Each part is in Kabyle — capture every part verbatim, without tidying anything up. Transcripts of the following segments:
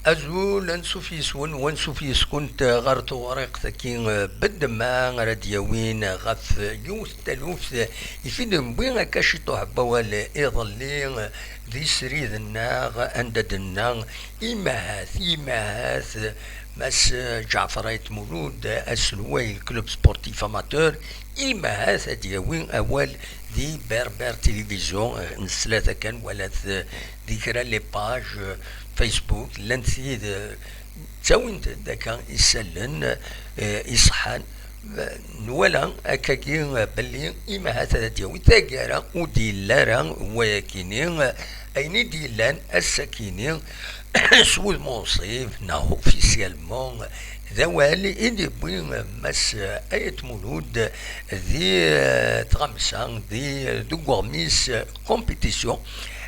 Azul, ansuf yes-wen, wansuf yes-kunt ɣer tewriqt-agi, eh, beddema ara d-yawin ɣef yiwet n taluft, eh, i fi d-newwi akka ciṭuḥ n wawal iḍelli, eh, di srid-nneɣ, anda d-nenna imahat, imahat, eh, Mass Ǧaɛfer Ayt Mulud, eh, aselway n club sportif amateur, imahat ad d-yawi awal di Berber Télévision, eh, nesla-t kan, wala-t, eh, di kra les pages, eh, Facebook, llant tid, eh, ttawint-d akka isallen, eh, iṣeḥḥan. Eh, nwala akkagi, eh, belli imahat ad d-yawi taggara ur d-yelli ara wayakini, eh, ayen i d-yellan ass-akini s wudem unṣib neɣ officiellement d awal i d-yewwi, eh, Mass, eh, Ayt Mulud di, eh, tɣamsa, di, eh, deg uɣmis, eh, compétition,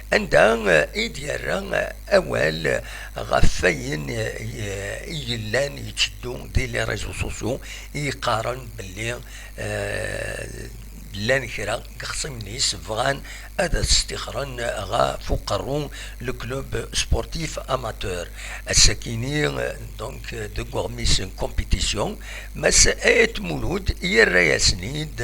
anda, eh, i d-yerra, eh, awal ɣef wayen, eh, i, i yellan yetteddu di les réseaux sociaux, i yeqqaren belli, eh, llan kra deg yexṣimen-is bɣan ad stixren ɣef uqerru le club sportif amateur. Ass-akini, eh, donc, eh, deg uɣmis n compétition, Mass Ayt Mulud yerra-yasen-id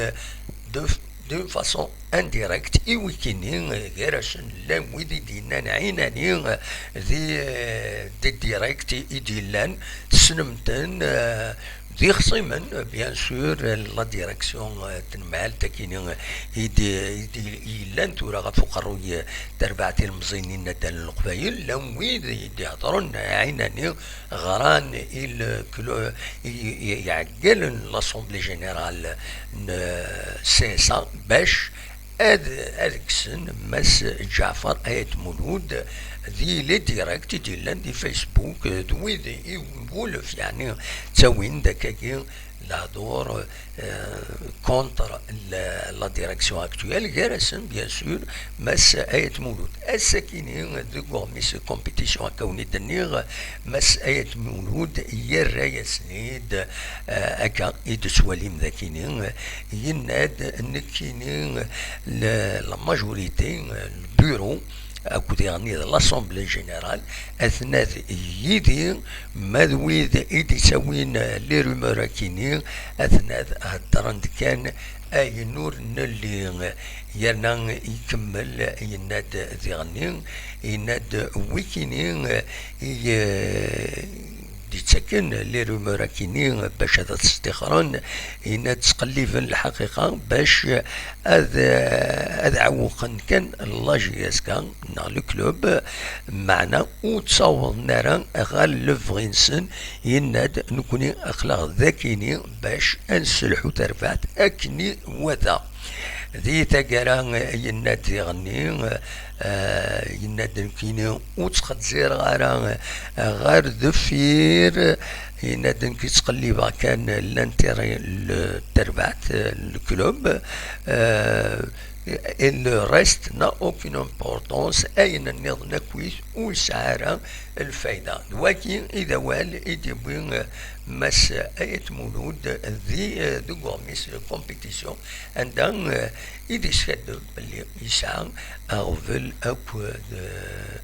de, d'une façon indirecte i wikini, eh, gar-asen llan wid i d-yennan ɛinani, eh, di, eh, di direct i d-yellan, tessnem-ten, eh, d ixṣimen, eh, bien sûr, eh, la direction, eh, n tenmehalt akini, eh, i d-, i d-, yellan tura ɣef uqerruy, eh, terbaɛt ilemẓiyen n Nadal n Leqbayel, llan wid i d-iheḍren ɛinani, ɣran i le-, i, i, iɛeggalen n l'Assemblée Générale n, eh, C S A bac ad, ad kksen Mass Ǧaɛfer Ayt Mulud di les directs i d-yellan di Facebook, eh, d wid i wulef, yeɛni ttawin-d akkagi lehdur, eh, contre la, la direction actuelle, gar-asen, bien sûr, Mass Ayt Mulud. Ass-akini, deg uɣmis compétition, akka wen-id-nniɣ, Mass Ayt Mulud yerra-yasen-id, eh, akka i d-tettwalim dakini, yenna-d, nekkini, le, la majorité, le bureau, akked yeɣni d l'Assemblée Générale, atnad yid-i, ma d wid i d-ittawin les rumeurs akini, atnad heddren-d kan ayen ur nelli. Yerna ikemmel, yenna-d diɣenni, yenna-d wikini i, eh, d-ittaken les rumeurs akini bac ad t-stixren, yenna-d ttqelliben lḥaqiqa bac ad, ad ɛewqen kan la J S K neɣ le club, meɛna ur ttawḍen ara ɣer lebɣi-nsen, yenna-d nekkni aql-aɣ dakini bac ad nesselḥu tarbaɛt akken iwata. Di taggara, yenna-d diɣenni, eh, yenna-d nekkini ur ttxezzireɣ ara, eh, ɣer deffir, yenna-d nekk ttqellibeɣ kan l'intérêt n terbaɛt, eh, le club, eh, et le reste n'a aucune importance, ayen nniḍen akkit ur yesɛi ara lfayda. D wagi i d awal i d-yewwi, eh, Mass Ayt Mulud di, eh, deg uɣmis compétition, anda, eh, i d-yeskaddeb belli yesɛa aɣbel akk, eh,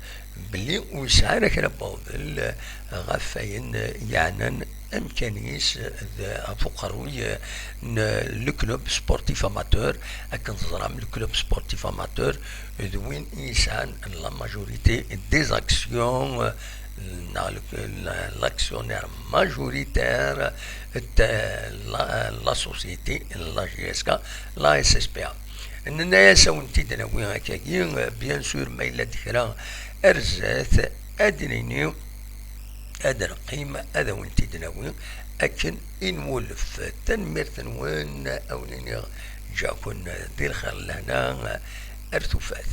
belli ur yesɛi ara kra n waɣbel, eh, ɣef wayen, eh, yeɛnan amkan-is, eh, d ɣef uqerruy, eh, n le club sportif amateur. Akken teẓram, le club sportif amateur d win i yesɛan la majorité des actions, eh, neɣ le, la, l'actionnaire majoritaire de la, la société, la J S K, la S S P A. Nenna-yas ad wen-t-id nawi akkagi, bien sûr, ma yella-d kra ar zdat, ad d-nini, ad neqqim, ad awen-t-id-nawi akken i nwulef. Tanemmirt-nwen, a wen-iniɣ ǧǧiɣ-ken di lxir n lehna, ar tufat.